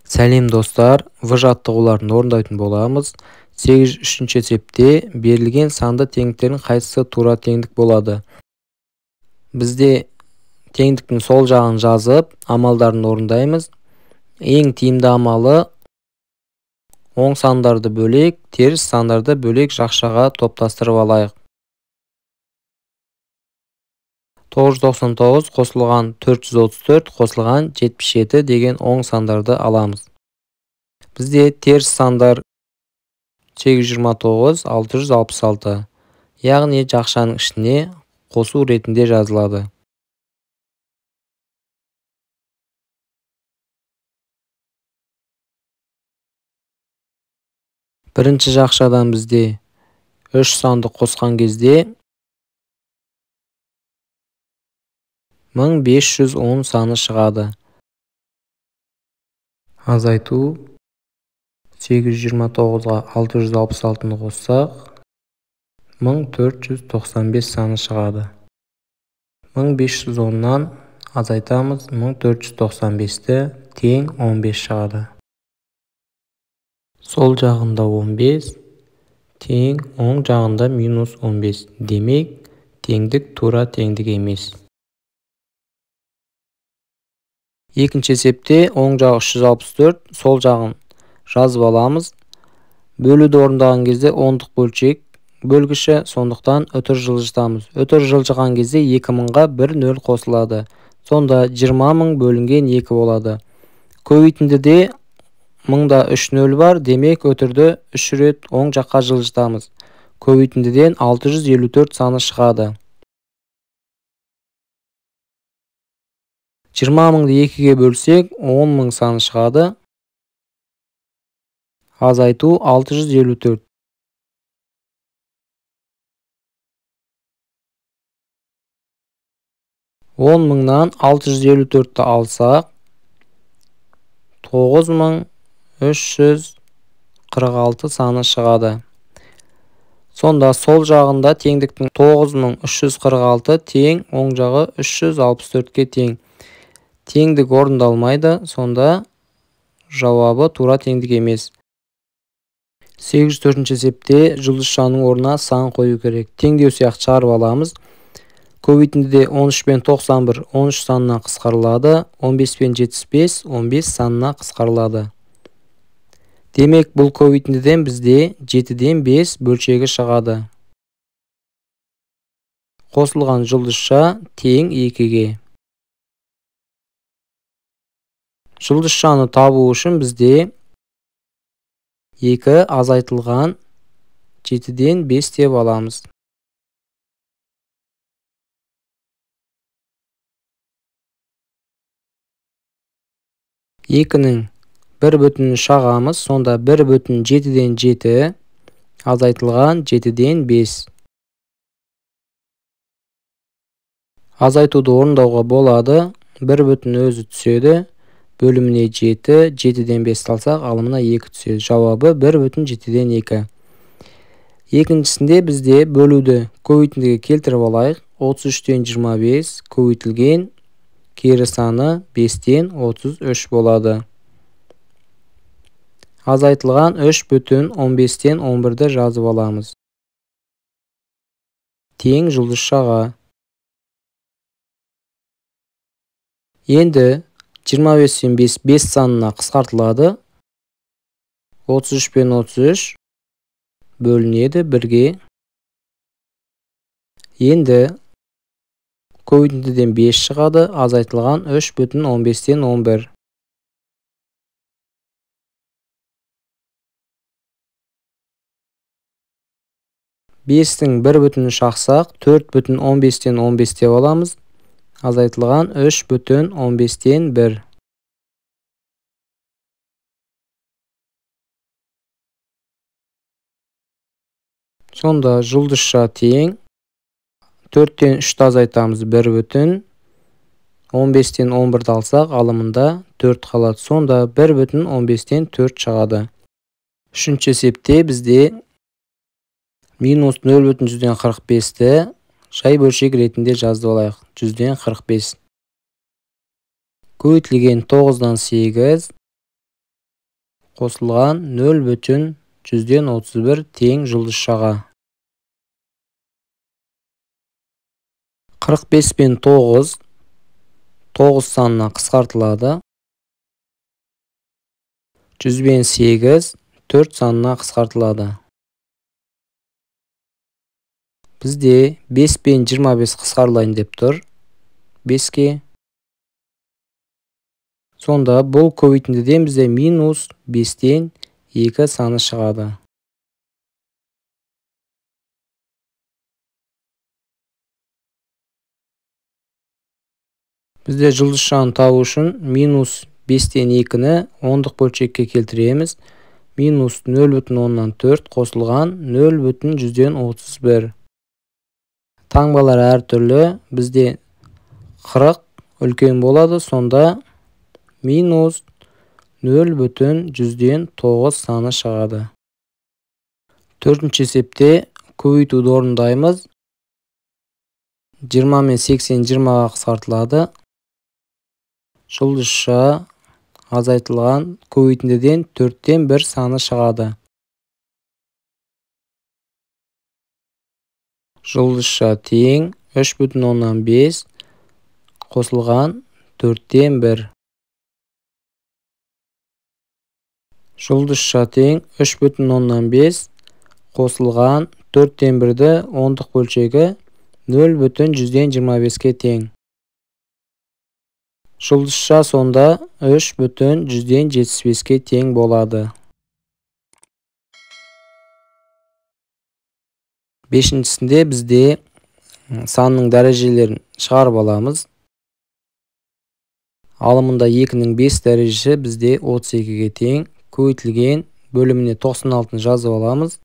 Сәлем достар, В жаттығуларын орындайтын боламыз. 8.3 есепте берілген санды теңдіктердің қайсысы тура теңдік болады? Бізде теңдіктің сол жағын жазып, амалдарын орындаймыз. Ең тиімді амалы оң сандарды бөлек, теріс сандарды бөлек жақшаға топтастырып алайық. 999 қосылған 434 қосылған 77 деген оң сандарды аламыз. Бізде теріс сандар 829, 666, яғни жақшаның ішіне қосу ретінде жазылады. Бірінші жақшадан бізде 3 санды қосқан кезде 1510 саны шығады. Азайту 829-ға 666-ны қоссақ, 1495 саны шығады. 1510-нан азайтамыз 1495-ті, тең 15 шығады. Сол жағында 15, тең оң жағында минус 15. Демек, теңдік тура теңдік емес. Екінші есепте оң жағы 364, сол жағын жазып аламыз. Бөлуді орындаған кезде ондық бөлшек бөлгіші, сондықтан үтір жылжытамыз. Үтір жылжыған кезде 2000-ға 1 0 қосылады. Сонда 20000 бөлінген 2 болады. Көбейтіндіде 1000-да 3 0 бар, демек үтірді 3 рет оң жаққа жылжытамыз. Көбейтіндіден 654 саны шығады. 20000-ды 2-ге бөлсек, 10000 саны шығады. Азайту 654. 10000-нан 654-ті алсақ, 9346 саны шығады. Сонда сол жағында теңдіктің 9346 тең, оң жағы 364-ке тең. Теңдік орындалмайды, сонда жауабы тура теңдік емес. 804 есепте жұлдызшаның орнына сан қою керек. Теңдеу сияқты шығарып аламыз. Көбейтіндіде 13 пен 91, 13 санына қысқарылады. 15 пен 75, 15 санына қысқарылады. Демек, бұл көбейтіндіден бізде 7-ден 5 бөлшегі шығады. Қосылған жұлдызша тең 2-ге. Жұлдызшаны табу үшін бізде 2 азайтылған 7-ден 5 деп аламыз. 2-нің 1 бүтінін шағамыз, сонда 1 бүтін 7-ден 7 азайтылған 7-ден 5. Азайтуды орындауға болады. 1 бүтін өзі түседі. Бөліміне 7, 7-ден 5 салсақ, алымына 2 түседі. Жауабы 1 бүтін 7-ден 2. Екіншісінде бізде бөлуді көбейтіндіге келтіріп алайық. 33-тен 25 көбейтілген кері саны 5-тен 33 болады. Азайтылған 3 бүтін 15-тен 11-ді жазып аламыз. Тең жұлдызшаға. Енді 25-тен 5, 5 санына қысқартылады. 33 пен 33 бөлінеді бірге. Енді көбейтіндіден 5 шығады, азайтылған 3 бүтін 15-тен 11. 5-тің 1 бүтінін шақсақ, 4 бүтін 15-тен 15 деп аламыз. Азайтылған 3 бүтін 15-тен 1. Сонда жұлдызша тең 4-тен 3-ті азайтамыз 1 бүтін 15-тен 11-ді алсақ, алымында 4 қалады. Сонда 1 бүтін 15-тен 4 шығады. Үшінші есепте бізде минус 0,45-ті жай бөлшек ретінде жазып алайық. 145. Көбейтілген 9-дан 8 Қосылған 0,31 тең жұлдызшаға. 45 пен 9, 9 санына қысқартылады. 100 бен 8, 4 санына қысқартылады. Бізде 5 пен 25 қысқарылайын деп тұр. 5-ке. Сонда бұл көбейтіндіден бізде минус 5-тен 2 саны шығады. Бізде жұлдызшаны табу үшін минус 5-тен 2-ні ондық бөлшекке келтіреміз. Минус 0,4 қосылған 0,131. Таңбалар әртүрлі. Бізде 40 үлкен болады, сонда минус 0,9 саны шығады. Төртінші есепте көбейтуді орындаймыз. 20 мен 80 20-ға қысқартылады. Жұлдызша азайтылған көбейтіндіден 4-тен 1 саны шығады. Жұлдызша тең 3,5 қосылған 4-тен 1. Жұлдызша тең 3,5 қосылған 4-тен 1-ді ондық бөлшегі 0,25-ке тең. Жұлдызша сонда 3,75-ке тең болады. Бесіншісінде бізде санның дәрежелерін шығарып аламыз. Алымында 2-нің 5 дәрежесі бізде 32-ге тең. Көбейтілген бөліміне 96-ны жазып аламыз.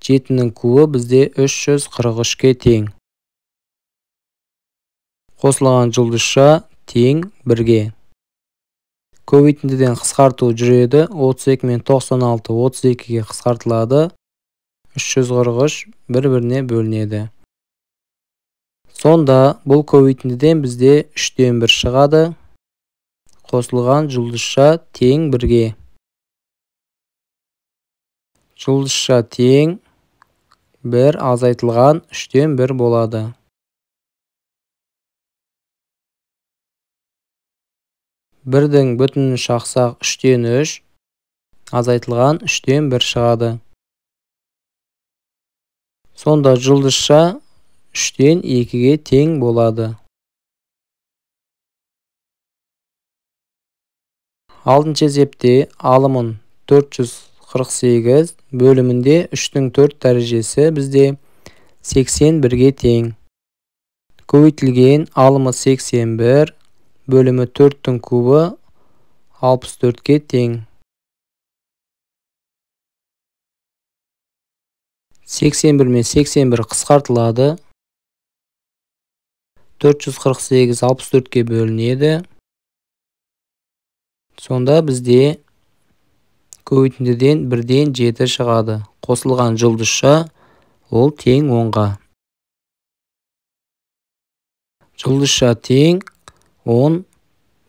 7-нің кубы бізде 343-ке тең. Қосылған жұлдызша тең 1-ге. Көбейтіндіден қысқарту жүреді. 32 мен 96 32-ге қысқартылады. 343 бір-біріне бөлінеді. Сонда бұл көбейтіндіден бізде 3-тен 1 шығады. Қосылған жұлдызша тең 1-ге. Жұлдызша тең 1 азайтылған 3-тен 1 болады. Бірдің бүтінін шақсақ 3-тен 3 азайтылған 3-тен 1 шығады. Сонда жұлдызша 3-тен 2-ге тең болады. Алтыншы есепте алымын 448 бөлімінде 3-тің 4 дәрежесі бізде 81-ге тең. Көбейтілген алымы 81 бөлімі 4-тің кубы 64-ке тең. 81 мен 81 қысқартылады. 448 64-ке бөлінеді. Сонда бізде көбейтіндіден 1-ден 7 шығады. Қосылған жұлдызша ол тең 10-ға. Жұлдызша тең 10,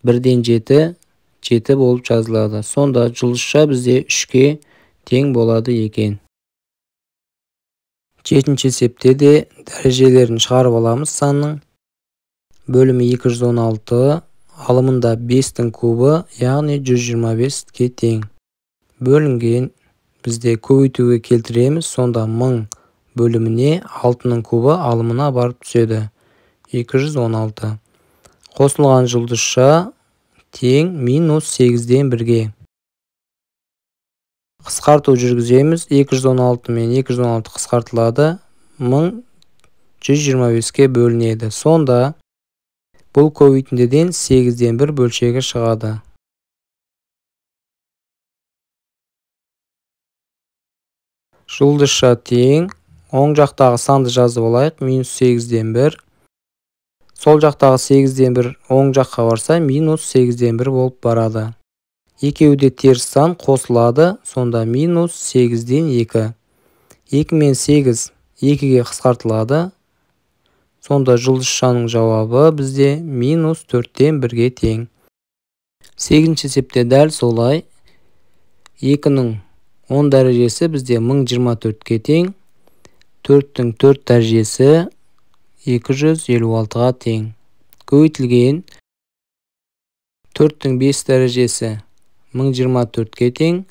1-ден 7, 7 болып жазылады. Сонда жұлдызша бізде 3-ке тең болады екен. Жетінші есепте де дәрежелерін шығарып аламыз санның. Бөлімі 216, алымында 5-тің кубы, яғни 125-ке тең. Бөлінген бізде көбейтуге келтіреміз, сонда 1000 бөліміне 6-ның кубы алымына барып түседі. 216. Қосылған жұлдызша тең минус 8-ден 1-ге. Қысқарту жүргіземіз. 216 мен 216 қысқартылады. 1125-ке бөлінеді. Сонда бұл көбейтіндіден 8-ден 1 бөлшегі шығады. Жұлдызша тең оң жақтағы санды жазып алайық. Минус 8-ден 1. Сол жақтағы 8-ден 1 оң жаққа барса, минус 8-ден 1 болып барады. Екеуі де теріс сан қосылады, сонда минус 8-ден 2. 2 мен 8 2-ге қысқартылады. Сонда жұлдызшаның жауабы бізде минус 4-тен 1-ге тең. 8-ші есепте дәл солай 2-нің 10 дәрежесі бізде 1024-ке тең. 4-тің 4 дәрежесі 256-ға тең. Көбейтілген 4-тің 5 дәрежесі 1024-ке тең,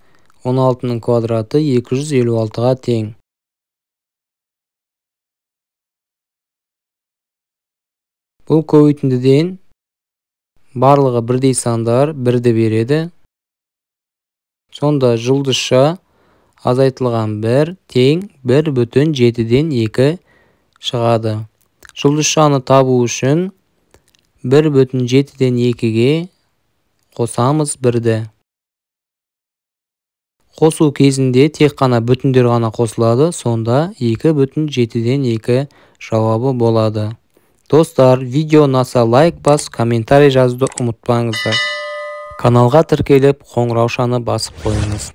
16-ның квадраты 256-ға тең. Бұл көбейтіндіден барлығы бірдей сандар бірді береді. Сонда жұлдызша азайтылған 1 тең 1,7-2 шығады. Жұлдызшаны табу үшін 1,7-2-ге қосамыз 1-ді. Қосу кезінде тек қана бүтіндер ғана қосылады, сонда 2,7-2 жауабы болады. Достар, видео ұнаса лайк бас, комментарий жазуды ұмытпаңыздар. Каналға тіркеліп, қоңыраушаны басып қойыңыз.